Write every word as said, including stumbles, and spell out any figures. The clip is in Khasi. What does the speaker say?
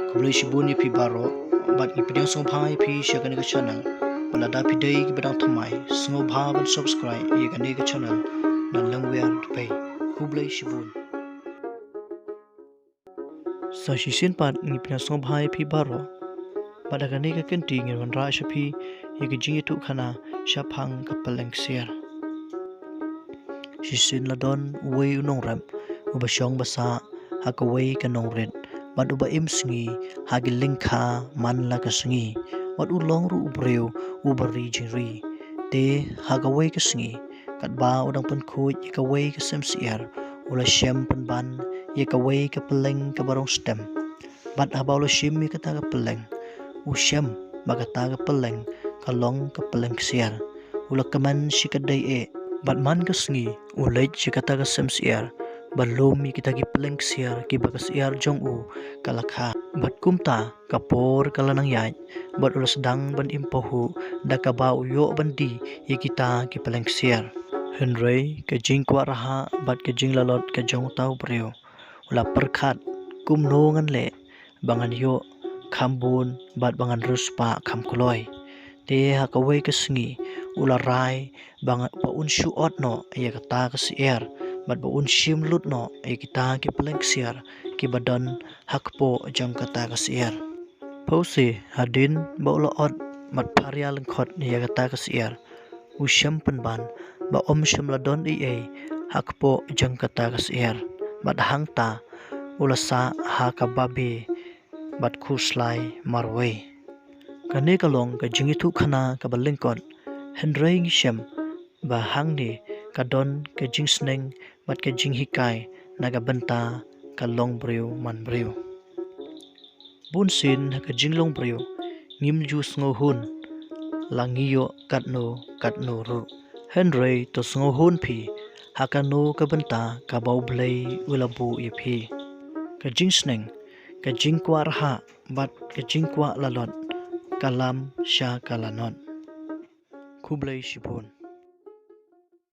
Khublei shibun ïa phi baroh, bad ngi pdiang sngewbha ïa phi sha kane ka channel. Bad lada phi dei kiba dang thymmai, sngewbha ban subscribe ïa kane ka channel na Lengwiar Dubai. Khublei shibun. Sa shisien pat ngi pdiang sngewbha ïa phi baroh. Bad ha kane ka kynti ngin wanrah sha phi ïa ka jingïathuhkhana shaphang ka pylleng ksiar. Shisien la don uwei u nongrep uba shong ba sah ha kawei ka nongrit, bad uba im sngi ha ki lyngkha man la ka sngi, bad u long ruh u briew uba ri jingri. Te ha kawei ka sngi, katba u dang pynkhuid ïa kawei ka sem syiar, u la shem pynban ïa kawei ka pylleng kaba rong stem. Bad haba u la shim ïa kata ka pylleng, u shem ba kata ka pylleng ka long ka pylleng ksiar. U la kmen shikatdei eh, bad man ka sngi u leit sha kata ka sem syiar ban lum ïa kita ki pylleng ksiar kiba ka syiar jong u ka la kha. Bad kumta ka por ka la nang ïaid, bad u la sdang ban im pahuh da kaba u ïoh ban die ïa kita ki pylleng ksiar. Hynrei ka jingkwah rhah bad ka jinglalot ka jong uta u briew, u la pyrkhat, kumno ngan leh ba ngan ïoh kham bun bad ba ngan riewspah kham kloi. Te ha kawei ka sngi u la rai ba nga, ba un shu ot noh ïa kata ka syiar, bad ba un shim lut noh ïa kita ki pylleng ksiar kiba don ha kpoh jong kata ka syiar. Phewse hadien ba u la ot bad pharia lyngkhot ïa kata ka syiar, u shem pynban ba ym shym la don ei ei ha kpoh jong kata ka syiar. Bad hangta u la sah ha kaba beh bad khuslai marwei. Kane ka long ka jingïathuhkhana kaba lyngkot, hynrei ngi shem ba hangne ka don ka jingsneng bad ka jinghikai na ka bynta ka longbriew manbriew. Bunsien ha ka jinglong briew ngim ju sngewhun la ngi ïoh katno katno ruh. Hynrei to sngewhun phi ha kano ka bynta kaba U Blei u la buh ïa phi. Ka jingsneng, ka jingkwah rhah bad ka jingkwah lalot ka lam sha ka lanot. Khublei shibun.